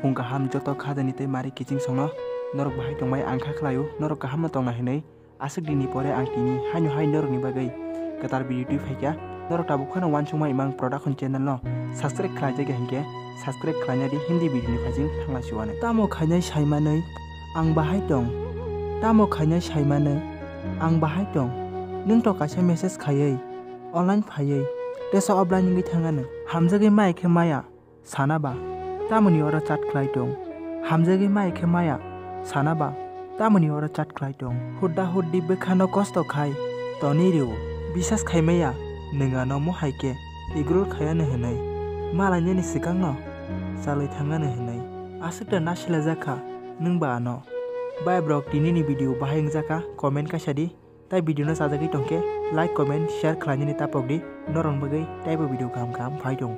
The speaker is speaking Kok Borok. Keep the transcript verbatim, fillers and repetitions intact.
Phung kaham joto khajani tei mari kiching songno norok bahai tongbai ang kha khlaio, norok kaham no tongna hinwi. Aswk dini pore ang tini haino hai norokni bagwi kwtal video twi phaikha. Norok tabuk phano uansukma imang production channel no subscribe khlaijak ya hinkhe subscribe khlaina di, Hindi video ni phaising thanglai chuwano. Tamo khainai saimanwi ang bahai tong? Tamo khainai saimanwi ang bahai tong? Nwng to kaisa message khaiwi online phaiwi tesa offline wngwi thangano. Hamjagwi mai khe maya sana ba, tamoni oro chat khlai tong? Hamjagwi mai khe maya sana ba, tamoni oro chat khlai tong? Hudda huddi bwkhano kosto khai toni rw. Bisas khai maya nwng ano mo hai khe ignore khai ano hinwi, malainani swkangno chalwi thang ano hinwi. Aswk da na silajak kha nwng ba ano. Bai brok, tini ni video bahai wngjak kha, comment kaisa di. Tai video no chajagwi tongkhe like, comment, share khlainani tapok di, norokni bagwi taibo video kaham kaham phai tongo.